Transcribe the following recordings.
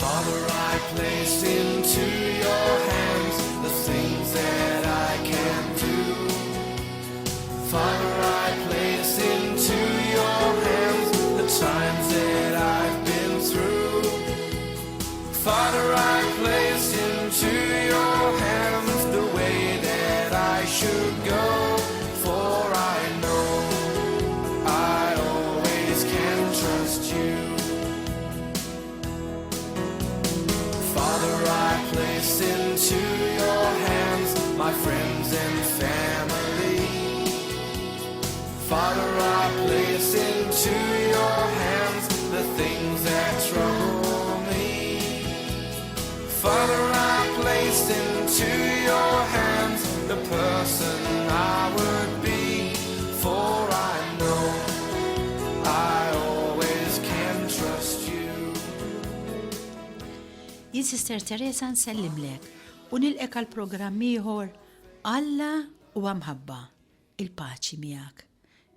Father, I place into your hands the things that I can do. Father, I place into your hands the times that I've been through. Father, I place into your hands the way that I should go, for I know I always can trust you. Father, I place into your hands my friends and family. Father, I place into your hands the things that trouble me. Father, I place into your hands the person I would be, for I know I always can trust you. Jien Sister Teresa nsellimlek u nilqek għal programm ieħor Alla huwa mħabba, il-paċi miegħek.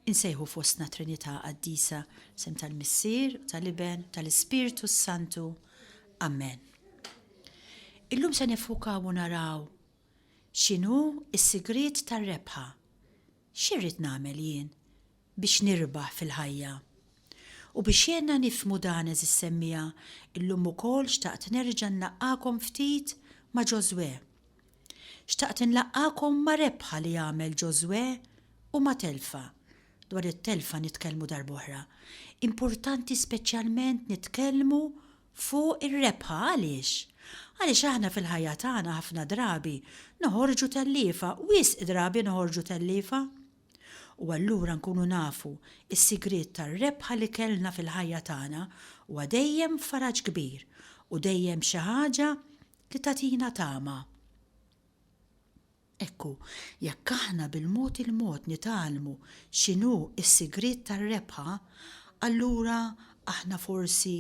Insejħu fostna Trinità Qaddisa, sem tal-Missier, tal-Iben, tal-Ispirtu s-Santu. Amen. Illum se nifukaw u naraw x'inhu s-sigriet tar-rebħa. X'irrid nagħmel jien biex nirbaħ fil-ħajja? U biex jgħinna nifhmu dan għeżież semmiegħa, illum ukoll xtaqt nerġa' nlaqqagħkom ftit ma' Ġożwè. Xtaqt inlaqqagħkom ma' rebħa li għamel Ġożwè u ma' telfa. Dwar it-telfa nitkellmu darb'oħra. Importanti speċjalment nitkellmu fuq ir-rebħa. Għaliex? Għaliex aħna fil-ħajja tagħna ħafna drabi noħorġu telliefa, wisq drabi noħorġu telliefa. U allura nkunu nafu s-sigriet tar-rebħa li kellna fil-ħajja tagħna huwa dejjem faraġ kbir u dejjem xi ħaġa li tagħtina tama. Ekku, jekk aħna bil-mod il-mod nitgħallmu x'inhu s-sigriet tar-rebħa, allura aħna forsi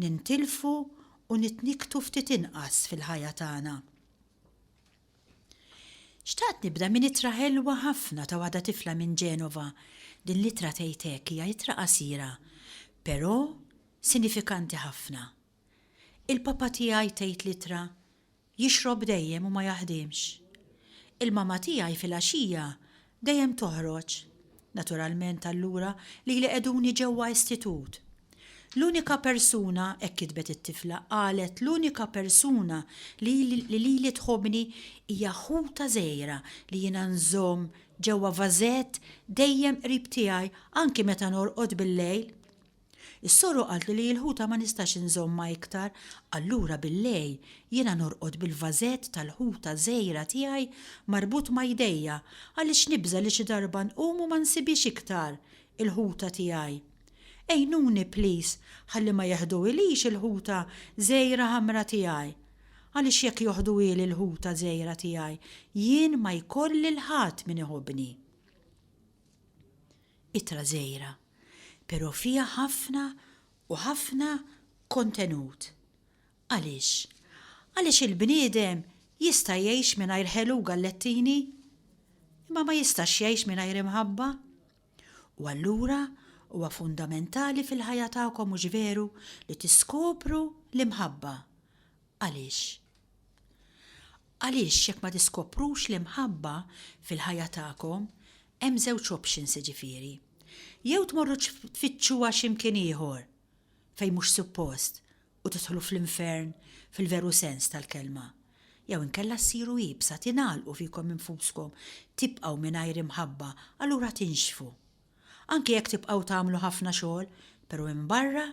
nintilfu u nitnikktu ftit inqas fil-ħajja tagħna. Xtaqt nibda minn ittra ħelwa ħafna ta' waħda tifla minn Ġenova. Din l-ittra tgħid hekk, hija ittra qasira, però sinifikanti ħafna. Il-papa tiegħi tgħid l-ittra, jixrob dejjem u ma jaħdimx. Il-mama tiegħi filgħaxija dejjem toħroġ. Naturalment allura lili qegħduni ġewwa istitut. L-unika persuna, hekk kitbet it-tifla, qalet l-unika persuna li li lili tħobbni hija ħuta żgħira li jiena nżomm ġewwa vażett dejjem qrib tiegħi anki meta norqod bil-lejl. Is-soru qaltli li l-ħuta ma nistax inżommha iktar, allura bil-lejl jiena norqod bil-vażett tal-ħuta żgħira tiegħi marbut ma' jdejja għaliex nibża' li xi darba nqum u ma nsibhiex iktar, il-ħuta tiegħi. Għinuni please ħalli ma jeħduhilix il-ħuta żgħira ħamra tiegħi. Għaliex jekk joħduhieli l-ħuta żgħira tiegħi jien ma jkolli 'l ħadd min iħobbni. Ittra żgħira, però fiha ħafna u ħafna kontenut. Għaliex? Għaliex il-bniedem jista' jgħix mingħajr ħelu u gallettini, imma ma jistax jgħix mingħajr imħabba. U allura huwa fundamentali fil-ħajja tagħkom mhux veru li tiskopru l-imħabba. Għaliex? Għaliex jekk ma tiskoprux l-imħabba fil-ħajja tagħkom, hemm żewġ options jiġifieri. Jew tmorru tfittxuha xi mkien ieħor, fejn mhux suppost, u tidħlu fl-infern fil-veru sens tal-kelma. Jew inkella ssiru iebsa, tingħalqu fikom infuskom, tibqgħu mingħajr imħabba, allura tinxfu. Anke jekk tibqgħu tagħmlu ħafna xogħol, però minn barra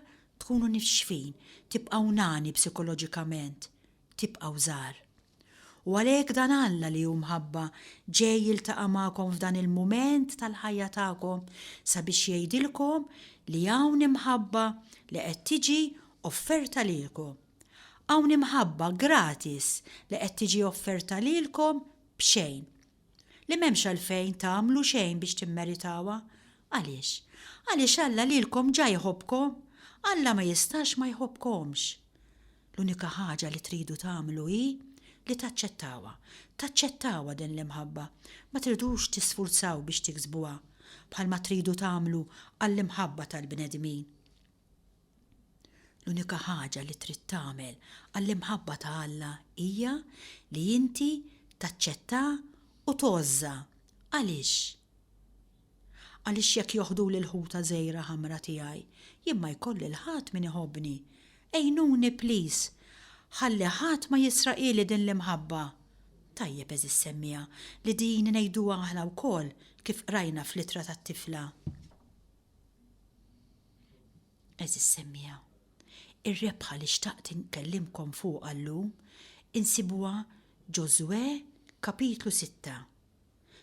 tkunu nixfin, tibqgħu nani psikoloġikament, tibqgħu żgħar. U għalhekk dan Alla li hu mħabba ġej jiltaqa' magħkom f'dan il-mument tal-ħajja tagħkom sabiex jgħidilkom li hawn imħabba li qed tiġi offerta lilkom. Hawn imħabba gratis li qed tiġi offerta lilkom b'xejn. Li m'hemmx għalfejn tagħmlu xejn biex timmeritawha. Għaliex? Għaliex Alla lilkom ġa jħobbkom. Alla ma jistax ma jħobbkomx. L-unika ħaġa li tridu tagħmlu hi li taċċettawha. Taċċettawha din l-imħabba. Ma tridux tisfurzaw biex tiksbuha, bħalma tridu tagħmlu għall-imħabba tal-bnedmin. L-unika ħaġa li trid tagħmel għall-imħabba ta' Alla hija li inti taċċettha u tgħożżha. Għaliex? Għaliex jekk joħduli l-ħuta żgħira ħamra tiegħi, jien ma jkolli 'l ħadd min iħobbni. Għinuni please! Ħalli ħadd ma jisraqhieli din l-imħabba! Tajjeb għeżież semmiegħa li din ngħiduha aħna wkoll kif qrajna fl-ittra tat-tifla. Għeżież semmiegħa, ir-rebħa li xtaqt inkellimkom fuqha llum insibuha Ġożwè kapitlu sitta.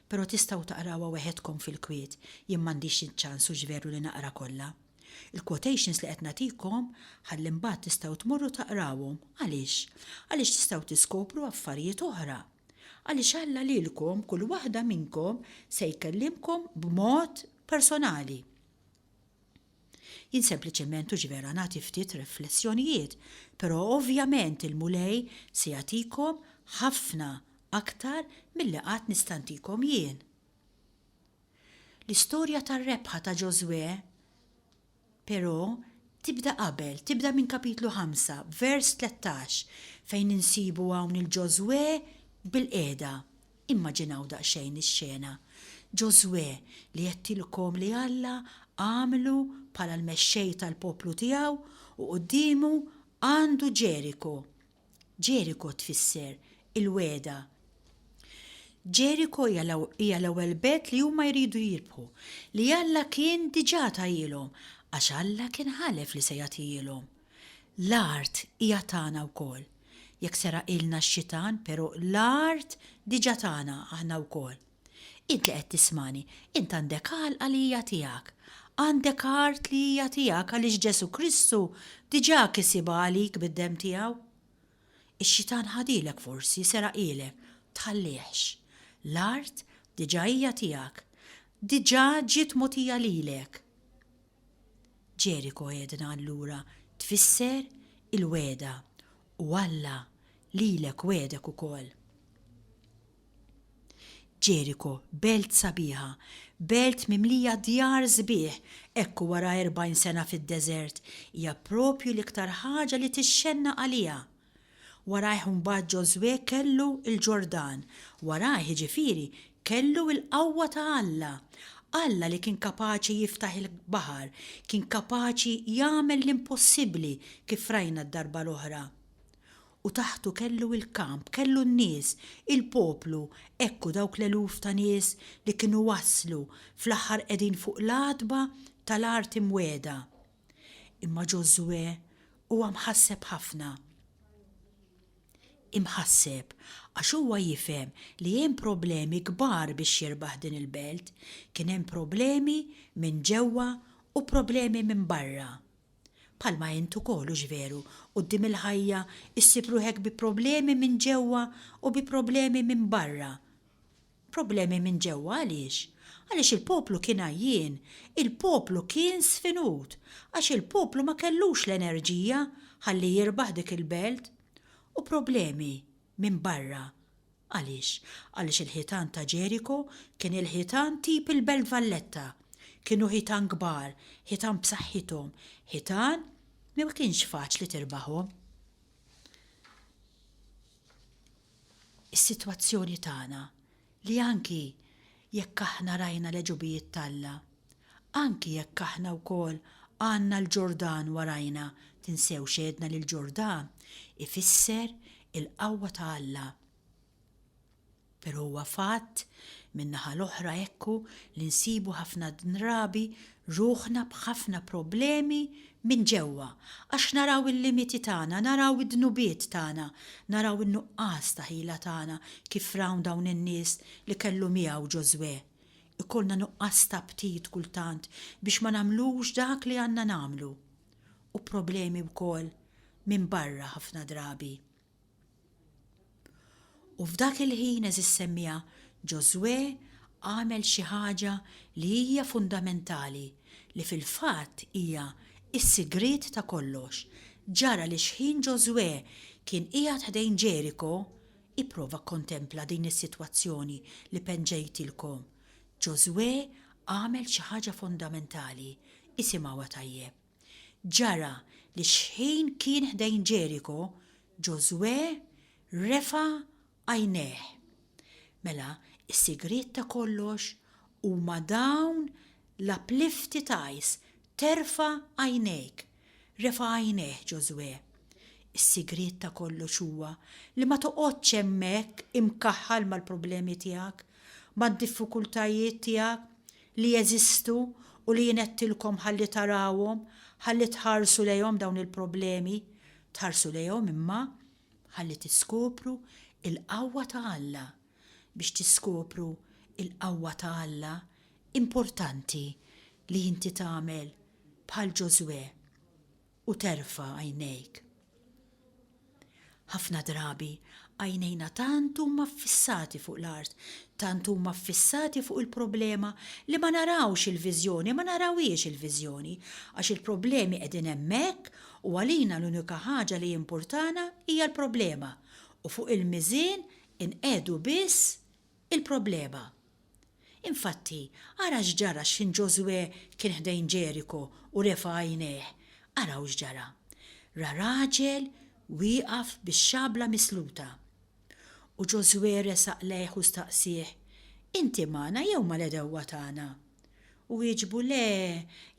Però tistgħu taqrawha weħedkom fil-kwiet, jien m'għandix iċ-ċans hux veru li naqra kollha. Il-quotations li qed nagħtikom ħalli mbagħad tistgħu tmorru taqrawhom. Għaliex? Għaliex tistgħu tiskopru affarijiet oħra. Għaliex Alla lilkom, kull waħda minnkom, se jkellimkom b'mod personali. Jien sempliċement hux vera nagħti ftit riflessjonijiet, però ovvjament il-Mulej se jagħtikom ħafna aktar milli qatt nista' ntikom jien. L-istorja tar-rebħa ta' Ġożwè, però, tibda qabel, tibda minn kapitlu 5, vers 13, fejn insibu hawn il-Ġożwè bilqiegħda. Immaġinaw daqsxejn ix-xena. Ġożwè, li għedtilkom li Alla għamlu bħala l-mexxej tal-poplu tiegħu u quddiemu għandu Ġeriko. Ġeriko tfisser il-wegħda. Ġeriko hija l-ewwel belt li huma jridu jirbħu, li Alla kien diġà tahielhom, għax Alla kien ħalef li se jagħtihielhom. L-art hija tagħna wkoll. Jekk seraqilna x-xitan, però l-art diġà tagħna aħna wkoll. Int li qed tismagħni, int għandek għalqa li hija tiegħek. Għandek art li hija tiegħek għaliex Ġesù Kristu diġà kisibha għalik bid-demm tiegħu. Ix-xitan ħadhielek forsi, seraqhielek, tħallihx. L-art diġà hija tiegħek. Diġà ġiet mogħtija lilek. Ġeriko għedna allura tfisser il-wegħda u Alla lilek wegħdek ukoll. Ġeriko, belt sabiħa, belt mimlija djar sbieħ, hekk u wara 40 sena fid-deżert, hija proprju l-iktar ħaġa li tixxennaq għaliha. Warajh imbagħad Ġożwè kellu l-Ġordan. Warajh, jiġifieri, kellu l-qawwa ta' Alla. Alla li kien kapaċi jiftaħ il-baħar, kien kapaċi jagħmel l-impossibbli kif rajna d-darba l-oħra. U taħtu kellu l-kamp, kellu n-nies, il-poplu, hekk u dawk l-eluf ta' nies li kienu waslu fl-aħħar qegħdin fuq l-għatba tal-art imwiegħda. Imma Ġożwè huwa mħasseb ħafna. Imħasseb għax huwa jifhem li hemm problemi kbar biex jirbaħ din il-belt, kien hemm problemi minn ġewwa u problemi minn barra. Bħalma int ukoll, hux veru, quddiem il-ħajja issib ruħek bi problemi minn ġewwa u bi problemi minn barra. Problemi minn ġewwa għaliex? Għaliex il-poplu kien għajjien, il-poplu kien sfinut, għax il-poplu ma kellux l-enerġija ħalli jirbaħ dik il-belt. U problemi minn barra għaliex? Għaliex il-ħitan ta' Ġeriko kien il-ħitan tip il-Belt Valletta. Kienu ħitan kbar, ħitan b'saħħithom, ħitan li ma kienx faċli tirbaħhom. Is-sitwazzjoni tagħna li anki jekk aħna rajna l-għeġubijiet t'Alla, anki jekk aħna wkoll għandna l-Ġordan warajna, tinsewx għedna li l-Ġordan ifisser il-qawwa ta' Alla. Però huwa fatt, min-naħa l-oħra ekku li nsibu ħafna drabi ruħna b'ħafna problemi minn ġewwa, għax naraw il-limiti tagħna, naraw id-dnubiet tagħna, naraw in-nuqqas ta' ħila tagħna kif rawn dawn in-nies li kellu miegħu Ġożwè. Ikollna nuqqas ta' aptit kultant biex ma nagħmlux dak li għandna nagħmlu. U problemi wkoll minn barra ħafna drabi. U f'dak il-ħin, għeżież semmiegħa, Ġożwè għamel xi ħaġa li hija fundamentali, li fil-fatt hija s-sigriet ta' kollox. Ġara li xħin Ġożwè kien qiegħed ħdejn Ġeriko, ipprova kkontempla din is-sitwazzjoni li penġejtilkom, Ġożwè għamel xi ħaġa fondamentali. Isimgħuha tajjeb. Ġara li xħin kien ħdejn Ġeriko, Ġożwè refa' għajnejh. Mela, is-sigriet ta' kollox huma dawn l-uplifted eyes, terfa' għajnejk. Refa' għajnejh Ġożwè. Is-sigriet ta' kollox huwa li ma toqgħodx hemmhekk imkaħħal mal-problemi tiegħek, mad-diffikultajiet tiegħek li jeżistu u li jien għedtilkom ħalli tarawhom, ħalli tħarsu lejhom dawn il-problemi, tħarsu lejhom imma ħalli tiskopru l-qawwa ta' Alla. Biex tiskopru l-qawwa ta' Alla, importanti li inti tagħmel bħal Ġożwè u terfa' għajnejk. Ħafna drabi għajnejna tant huma ffissati fuq l-art, tant huma ffissati fuq il-problema li ma narawx il-viżjoni, ma narawhiex il-viżjoni, għax il-problemi qegħdin hemmhekk u għalina l-unika ħaġa li jimpurtana hija l-problema u fuq il-miżien inqiegħdu biss il-problema. Infatti, ara x'ġara x'ħin Ġożwè kien ħdejn Ġeriko u refa' għajnejh. Araw x'ġara. Ra raġel wieqaf bix-xabla misluta. U Ġożwè resaq lejh u staqsieh, Inti magħna jew mal-għedewwa tagħna? U wieġbu, Le,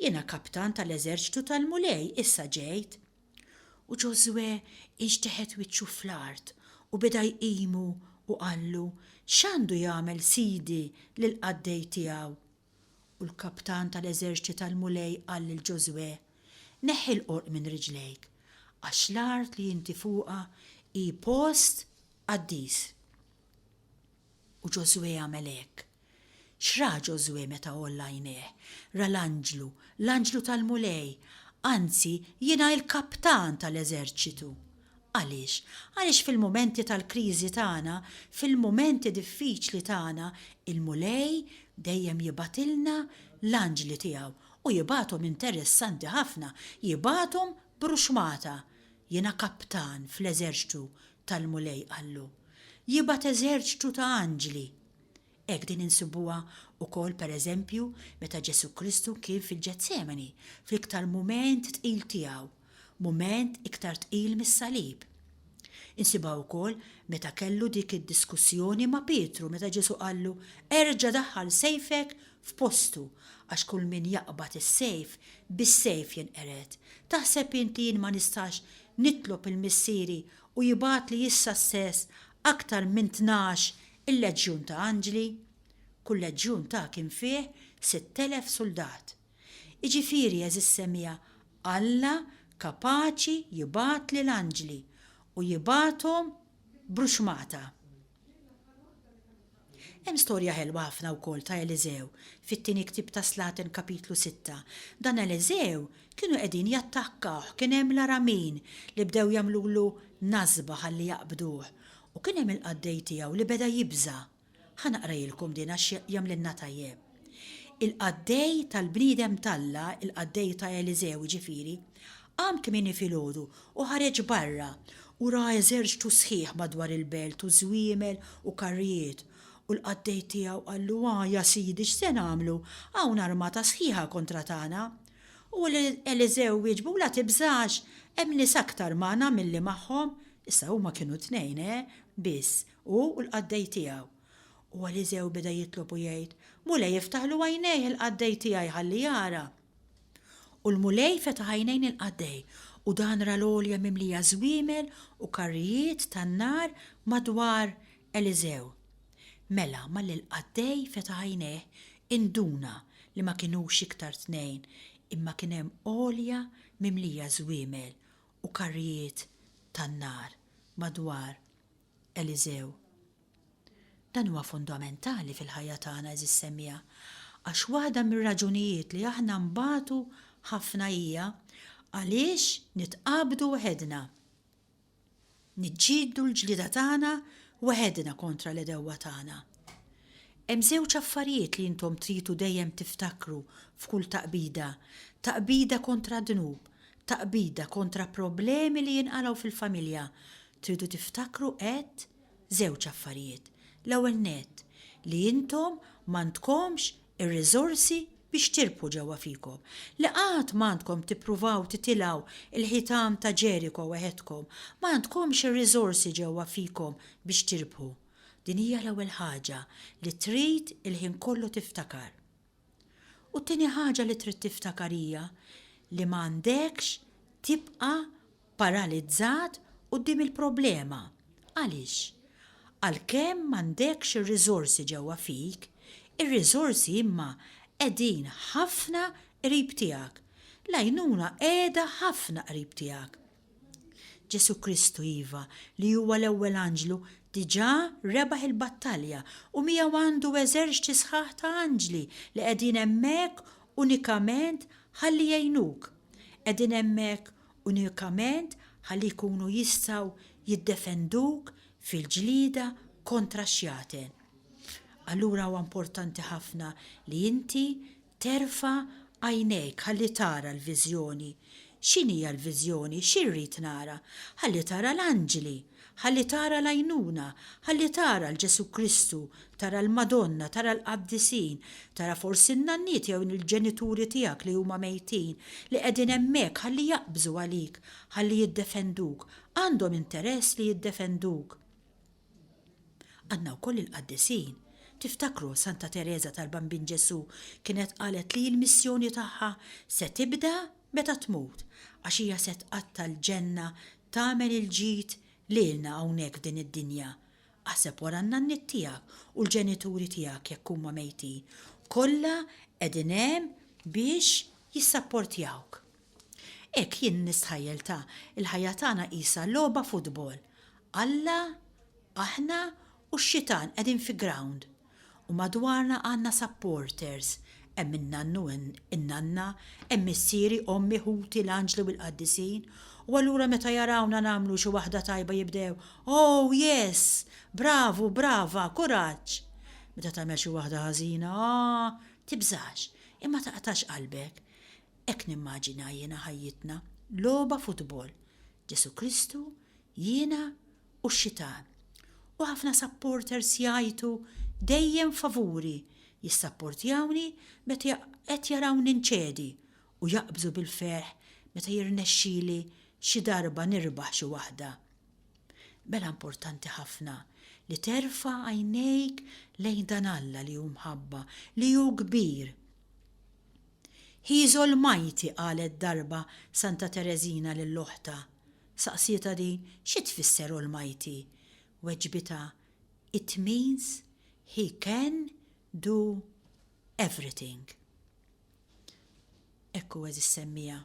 jiena kaptan tal-eżerċtu tal-Mulej, issa ġejt. U Ġożwè inxteħet wiċċu fl-art u beda jqimu u qallu, X'għandu jagħmel sidi lill-qaddej tiegħu? U l-kaptan tal-eżerċti tal-Mulej qal lil Ġożwè, Neħħi l-qorq minn riġlejk, għax l-art li inti fuqha hi post qaddis. U Ġożwè għamel hekk. X'ra Ġożwè meta għolla għajnejh? Ra l-anġlu, l-anġlu tal-Mulej, anzi, jiena il-kaptan tal-eżerċitu. Għaliex? Għaliex fil-mumenti tal-kriżi tagħna, fil-mumenti diffiċli tagħna, il-Mulej dejjem jibgħatilna l-anġli tiegħu. U jibgħathom interessanti ħafna, jibgħathom b'ruxmata. Jiena kaptan fl-eżerċtu tal-Mulej qallu. Jibgħat eżerċtu ta' anġli. Hekk din insibuha wkoll per eżempju meta Ġesù Kristu kien fil-Ġetsemani, fl-iktar mument tqil tiegħu, mument iktar tqil mis-salib. Insibha wkoll meta kellu dik id-diskussjoni ma' Pietru meta Ġesù qallu, Erġa' daħħal sejfek f'postu, għax kull min jaqbad is-sejf, bis-sejf jinqered. Taħseb int li jien ma nistax nitlob 'il Missieri u jibgħatli issa stess aktar minn 12 il-leġjun ta' anġli? Kull leġjun ta' kien fih 6,000 suldat. Jiġifieri, għeżież semmiegħa, Alla kapaċi jibgħatli l-anġli u jibgħathom b'ruxmata. Hemm storja ħelwa ħafna wkoll ta' Eliżew fit-Tieni Ktieb ta' Slaten kapitlu sitta. Dan Eliżew kienu qegħdin jattakkawh, kien hemm l-Aramin li bdew jagħmlulu nasba ħalli jaqbduh u kien hemm il-qaddej tiegħu li beda jibża'. Ħa naqrajilkom din għax jagħmlilna tajjeb. Il-qaddej tal-bniedem t'Alla, il-qaddej ta' Eliżew jiġifieri, qam kmieni filgħodu u ħareġ barra u ra eżerċtu sħiħ madwar il-belt u żwiemel u karrijiet. U l-qaddej tiegħu qallu, Ah, ja sidi, x'se nagħmlu? Hawn armata sħiħa kontra tagħna. U Eliżew wieġbu, La tibżax, hemm nies aktar magħna milli magħhom. Issa huma kienu tnejn, eh, biss, hu u l-qaddej tiegħu. U Eliżew beda jitlob u jgħid, Mulej iftaħlu għajnejh il-qaddej tiegħi ħalli jara. U l-Mulej fetaħ għajnejn il-qaddej, u dan ra l-għolja mimlija żwiemel u karrijiet tan-nar madwar Eliżew. Mela malli l-qaddej fetaħ għajnejh, induna li ma kinux iktar tnejn, imma kien hemm għolja mimlija żwiemel u karrijiet tan-nar madwar Eliżew. Dan huwa fundamentali fil-ħajja tagħna għeżież semmiegħa, għax waħda mir-raġunijiet li aħna nbatu ħafna hija għaliex nitqabdu waħedna. Niġġieldu l-ġlieda tagħna waħedna kontra l-għedewwa tagħna. Hemm żewġ affarijiet li intom tridu dejjem tiftakru f'kull taqbida, taqbida kontra d-dnub, taqbida kontra problemi li jinqalgħu fil-familja, tridu tiftakru għedt żewġ affarijiet. L-ewwel nett, li intom m'għandkomx ir-riżorsi biex tirbħu ġewwa fikom, li qatt m'għandkom tippruvaw titilgħu l-ħitan ta' Ġeriko weħedkom, ma għandkomx ir-riżorsi ġewwa fikom biex tirbħu. Din hija l-ewwel ħaġa li trid il-ħin kollu tiftakar. U t-tieni ħaġa li trid tiftakar hija li m'għandekx tibqa' paralizzat quddiem il-problema. Għaliex? Għalkemm m'għandekx ir-riżorsi ġewwa fik, ir-riżorsi imma qegħdin ħafna qrib tiegħek. L-għajnuna qiegħda ħafna qrib tiegħek. Ġesù Kristu, iva, li huwa l-ewwel anġlu, diġà rebaħ il-battalja u miegħu għandu eżerċti sħaħ ta' anġli li qegħdin hemmhekk unikament ħalli jgħinuk. Qegħdin hemmhekk unikament ħalli jkunu jistgħu jiddefenduk fil-ġlieda kontra x-xjaten. Allura huwa importanti ħafna li inti Terfa' għajnejk ħalli tara l-viżjoni. X'inhija l-viżjoni? Xi rrid nara? Ħalli tara l-anġli. Ħalli tara l-għajnuna. Ħalli tara 'l Ġesù Kristu, tara l-Madonna, tara l-qaddisin, tara forsi n-nanniet jew il-ġenituri tiegħek li huma mejtin, li qegħdin hemmhekk ħalli jaqbżu għalik, ħalli jiddefenduk. Għandhom interess li jiddefenduk. Għandna wkoll il-qaddisin. Tiftakru Santa Tereża tal-Bambin Ġesù kienet qalet li l-missjoni tagħha se tibda meta tmut għax hija se tqatta' l-ġenna tagħmel il-ġid lilna hawnhekk f'din id-dinja. Aħseb wara n-nanniet tiegħek u l-ġenituri tiegħek jekk huma mejtin. Kollha qegħdin hemm biex jissapportjawk. Hekk jien nistħajjel ta' il-ħajja tagħna qisha logħba futbol. Alla, aħna u x-xitan qegħdin fi ground. U madwarna għandna supporters, hemm in-nannu u n-nanna, hemm missieri, ommi, ħuti, l-anġli u l-qaddisin. U allura meta jarawna nagħmlu xi waħda tajba jibdew, Oh yes! Bravu, brava, kuraġġ! Meta tagħmel xi waħda ħażina, ah, tibżax, imma taqtax qalbek. Hekk nimmaġina jiena ħajjitna, logħba futbol. Ġesù Kristu, jiena u x-xitan. U ħafna supporters jgħajtu dejjem favuri, jissapportjawni meta qed jarawni nċedi u jaqbżu bil-ferħ meta jirnexxili xi darba nirbaħ xi waħda. Mela importanti ħafna li terfa' għajnejk lejn dan Alla li hu mħabba, li hu kbir. He is almighty qalet darba Santa Tereżina lil oħtha. Saqsietha din xi tfisser almighty. Weġbitha it means he can do everything. Hekk hu għeżież semmiegħa.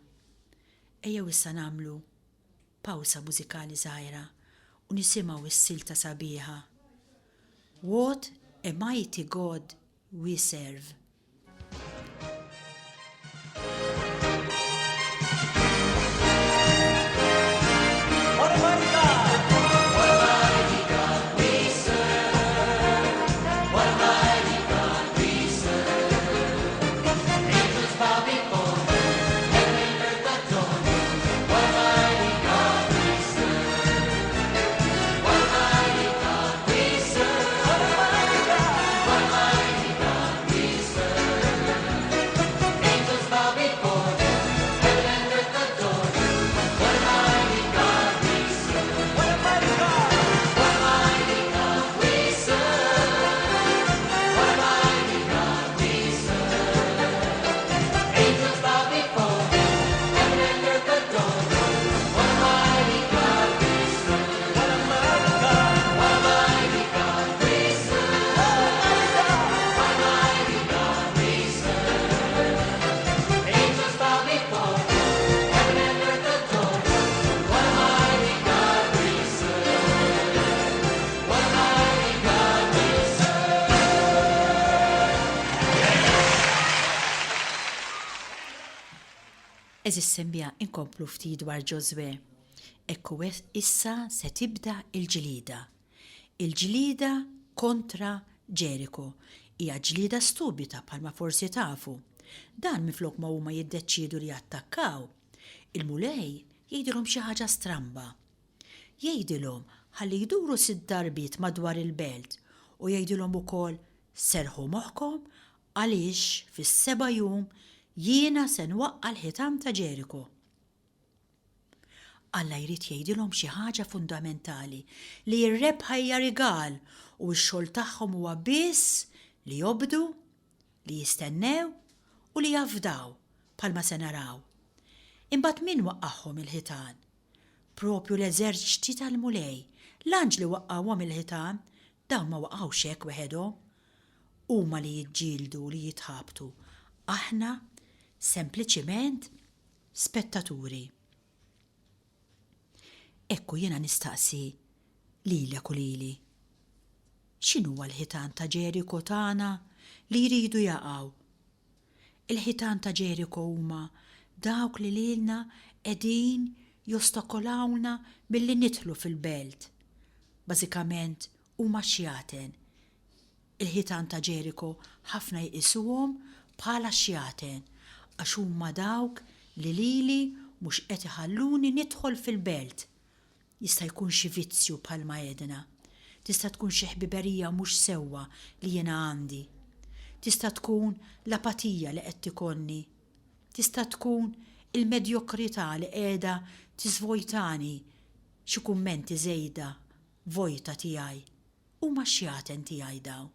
Ejjew issa nagħmlu pawsa mużikali żgħira u nisimgħu s-silta sabiħa What a mighty God we serve. Għeżież semmiegħa inkomplu ftit dwar Ġożwè. Hekk hu issa se tibda l-ġlieda. Il-ġlieda kontra Ġeriko. Hija ġlieda stupida bħalma forsi tafu. Dan minflok ma huma jiddeċiedu li jattakkaw, il-Mulej jgħidilhom xi ħaġa stramba. Jgħidilhom ħalli jduru sitt darbiet madwar il-belt u jgħidilhom ukoll serrħu moħħkom. Għaliex fis-seba' jum jiena se nwaqqa' l-ħitan ta' Ġeriko. Alla jrid jgħidilhom xi ħaġa fundamentali, li r-rebħa hija rigal u x-xogħol tagħhom huwa biss li jobdu, li jistennew u li jafdaw, bħalma se naraw. Imbagħad min waqqagħhom il-ħitan? Proprju l-eżerċti tal-Mulej, l-anġli waqqgħuhom il-ħitan, dawn ma waqgħux hekk weħedhom. Huma li jiġġieldu u li jitħabtu, aħna sempliċiment spettaturi. Hekk u jiena nistaqsi lilek u lili. X'inhuwa l-ħitan ta' Ġeriko tagħna li jridu jaqgħu? Il-ħitan ta' Ġeriko huma dawk li lilna qegħdin jostakolawna milli nidħlu fil-belt. Bażikament huma xjaten Il-ħitan ta' Ġeriko ħafna jqisuhom bħala xjaten għax huma dawk li lili mhux qed iħalluni nidħol fil-belt. Jista' jkun xi vizzju bħalma għedna. Tista' tkun xi ħbiberija mhux sewwa li jiena għandi. Tista' tkun l-apatija li qed tikolni. Tista' tkun il-medjokrità li qiegħda tiżvojtani, xi kummenti żejda vojta tiegħi. Huma x-xjaten tiegħi dawn.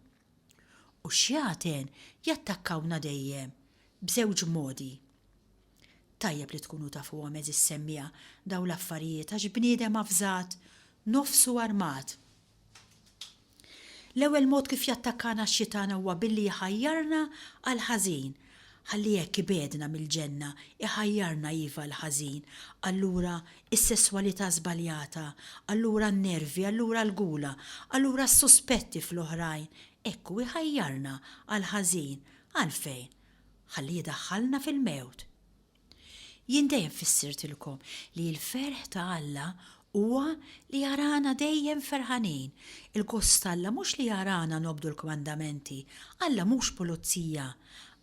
U x-xjaten jattakkawna dejjem b'żewġ modi. Tajjeb li tkunu tafuhom għeżież semmiegħa dawn l-affarijiet għax bniedem avżat nofsu armat. L-ewwel mod kif jattakkana x-xitan huwa billi jħajjarna għall-ħażin Ħalli hekk ibegħedna mill-ġenna, iħajjarna iva għall-ħażin, allura is-sesswalità żbaljata, allura n-nervi, allura l-gula, allura s-suspetti fl-oħrajn, hekk hu jħajjarna għall-ħażin. Għalfejn? Ħalli jdaħħalna fil-mewt. Jien dejjem fissirtilkom li l-ferħ ta' Alla huwa li jarana dejjem ferħanin. Il-gost t'Alla mhux li jarana nobdu l-kmandamenti. Alla mhux pulizija.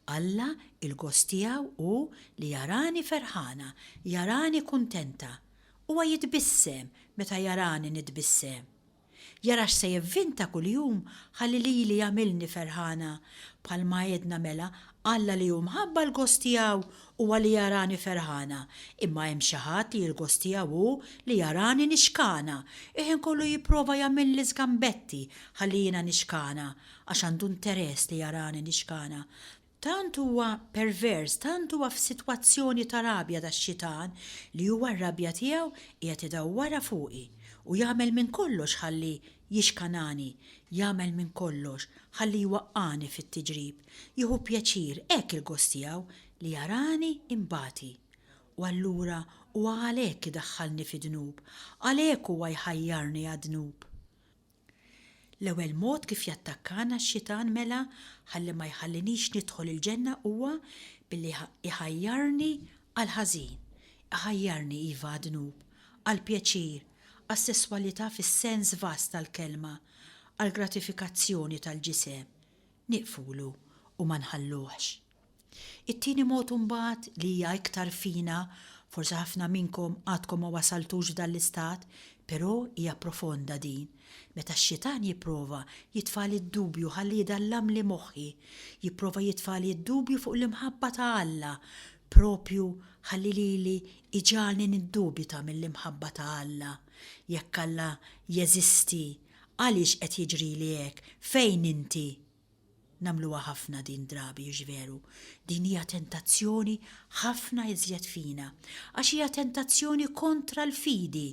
Alla, il-gost tiegħu hu li jarani ferħana, jarani kuntenta. Huwa jitbissem meta jarani nitbissem. Jara x'se jivvinta kuljum ħalli lili jagħmilni ferħana. Bħalma għedna mela, Alla li hu mħabba l-gost tiegħu huwa li jarani ferħana, imma hemm xi ħadd li l-gost tiegħu hu li jarani nixkana, il-ħin kollu jipprova jagħmilli żgambetti ħalli jiena nixkana, għax għandu interess li jarani nixkana. Tant huwa pervers, tant huwa f'sitwazzjoni ta' rabja dax-xitan li huwa r-rabja tiegħu qiegħed idawwarha fuqi u jagħmel minn kollox ħalli jixkanani, jagħmel minn kollox ħalli jwaqqagħni fit-tiġrib, jieħu pjaċir, hekk il-gost tiegħu, li jarani nbati. U allura huwa għalhekk idaħħalni fid-dnub, għalhekk huwa jħajjarni għad-dnub. L-ewwel mod kif jattakkana x-xitan mela ħalli ma jħallinix nidħol il-ġenna huwa billi iħajjarni għall-ħażin. Iħajjarni, iva, għad-dnub, għall-pjaċir, għas-sesswalità fis-sens vast tal-kelma, għall-gratifikazzjoni tal-ġisem. Nieqfulu u ma nħalluhx. It-tieni mod imbagħad li hija iktar fina, forsi ħafna minnkom għadkom ma wasaltux f'dan l-istat, però hija profonda din, meta x-xitan jipprova jitfagħli d-dubju ħalli jdallamli moħħi, jipprova jitfagħli d-dubju fuq l-imħabba ta' Alla, propju ħalli lili iġagħalni niddubita mill-imħabba ta' Alla. Jekk Alla jeżisti, għaliex qed jiġrili hekk? Fejn inti? Nagħmluha ħafna din drabi, hux veru? Din hija tentazzjoni ħafna iżjed fina, għax hija tentazzjoni kontra l-fidi,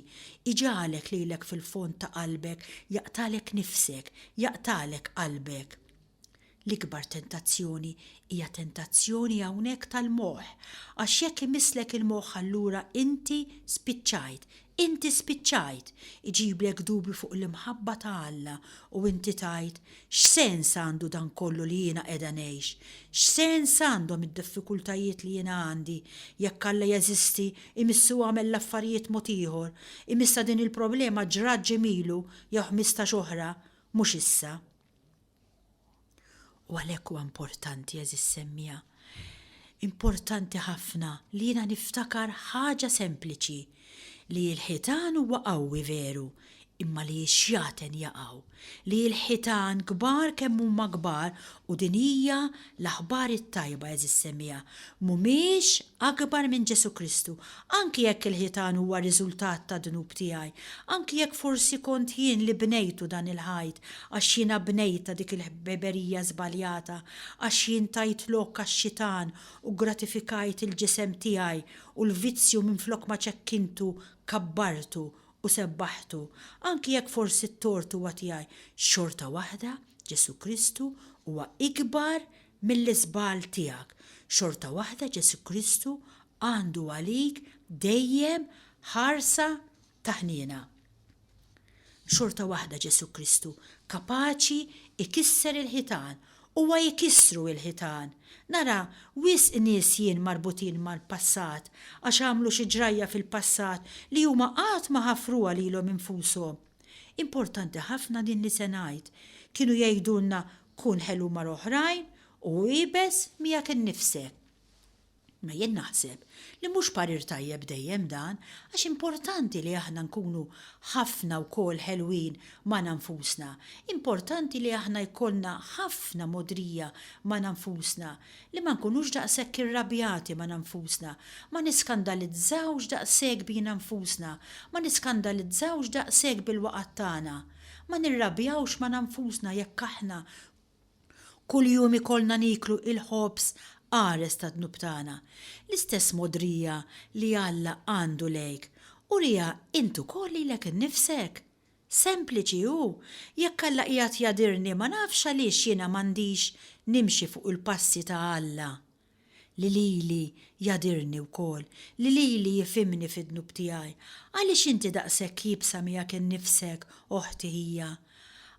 iġagħlek lilek fil-fond ta' qalbek jaqtagħlek nifsek, jaqtagħlek qalbek. L-ikbar tentazzjoni hija tentazzjoni hawnhekk tal-moħħ, għax jekk imisslek il-moħħ allura inti spiċċajt, Inti spiċċajt! Iġiblek dubju fuq l-imħabba ta' Alla u inti tgħid, 'X'sens għandu dan kollu li jiena qiegħda ngħix? X'sens għandhom id-diffikultajiet li jiena għandi? Jekk Alla jeżisti, imissu għamel l-affarijiet mod ieħor. Imissha din il-problema ġrat ġimgħa ilu jew 15 oħra, mhux issa. U għalhekk huwa importanti, għeżież semmiegħa, importanti ħafna li jiena niftakar ħaġa sempliċi, li l-ħitan huwa qawwi veru, Imma li x-xjaten jaqgħu, li l-ħitan kbar kemm huma kbar, u din hija l-aħbar it-tajba għeżież semmiegħa, mhumiex akbar minn Ġesù Kristu, anki jekk il-ħitan huwa riżultat tad-dnub tiegħi, anki jekk forsi kont jien li bnejtu dan il-ħajt għax jiena bnejtha dik il-ħbeberija żbaljata, għax jien tajt lok għax-xitan u ggratifikajt il-ġisem tiegħi u l-vizzju minflok ma ċekkintu kabbartu u sebbaħtu, anki jekk forsi t-tort huwa tiegħi, xorta waħda Ġesù Kristu huwa ikbar mill-iżball tiegħek. Xorta waħda Ġesù Kristu għandu għalik dejjem ħarsa ta' ħniena. Xorta waħda Ġesù Kristu kapaċi jkisser il-ħitan Huwa jkissru il-ħitan. Nara wisq nies jien marbutin mal-passat għax għamlu xi ġrajja fil-passat li huma qatt ma ħafruha lilhom infushom. Importanti ħafna din li se ngħid. Kienu jgħidulna kun ħelu mal-oħrajn u iebes miegħek innifsek. Imma jien naħseb li mhux parir tajjeb dejjem dan għax importanti li aħna nkunu ħafna wkoll ħelwin magħna nfusna. Importanti li aħna jkollna ħafna mogħdrija magħna nfusna, li ma nkunux daqshekk irrabjati magħna nfusna, ma niskandalizzawx daqshekk bina nfusna, ma niskandalizzawx daqshekk bil-waqgħat tagħna. Ma nirrabjawx magħna nfusna jekk aħna Kuljum ikollna nieklu il-ħobż qares tad-dnub tagħna. L-istess mogħdrija li Alla għandu lejk, uriha int ukoll lilek innifsek. Sempliċi hu, jekk Alla qiegħed jagħdirni ma nafx għaliex jiena m'għandix nimxi fuq il-passi ta' Alla. li lili jagħdirni wkoll, li lili jifhimni fid-dnub tiegħi. Għaliex inti daqshekk iebsa miegħek innifsek, oħti ħija?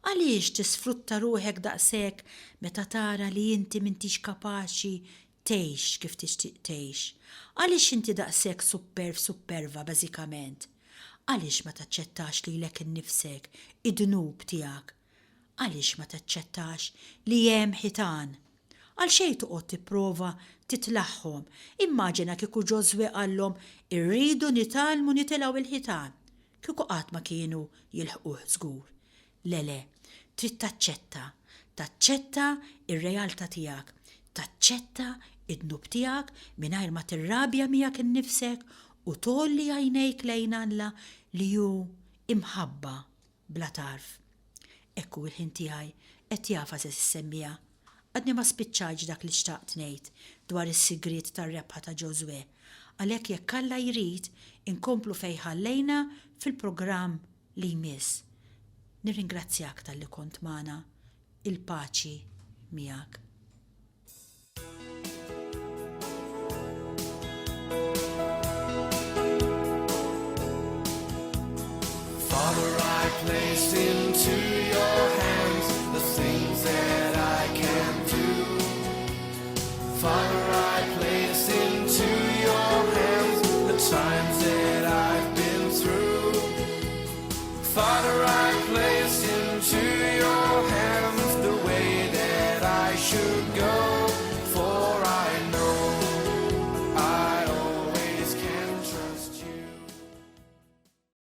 Għaliex tisfrutta ruħek daqshekk meta tara li inti m'intix kapaċi tgħix kif tixtieq tgħix? Għaliex inti daqshekk supperv supperva bażikament? Għaliex ma taċċettax lilek innifsek, id-dnub tiegħek? Għaliex ma taċċettax li hemm ħitan? Għalxejn toqgħod tipprova titlagħhom. Immaġina kieku Ġożwè qallhom, 'Irridu nitgħallmu nitilgħu l-ħitan. Kieku qatt ma kienu jilħquh żgur. Le, le. Trid taċċetta. Taċċetta r-realtà tiegħek. Taċċetta d-dnub tiegħek mingħajr ma tirrabja miegħek innifsek u tgħolli għajnejk lejn Alla li hu imħabba bla tarf. Hekk hu l-ħin tiegħi qed jagħfas għeżież semmiegħa. Għadni ma spiċċajtx dak li xtaqt ngħid dwar is-sigriet tar-rebħa ta' Ġożwè. Għalhekk jekk Alla jrid inkomplu fejn ħallejna fil-programm li jmiss. Nirringrazzjak talli kont magħna. Il-paċi miegħek. Father, I place into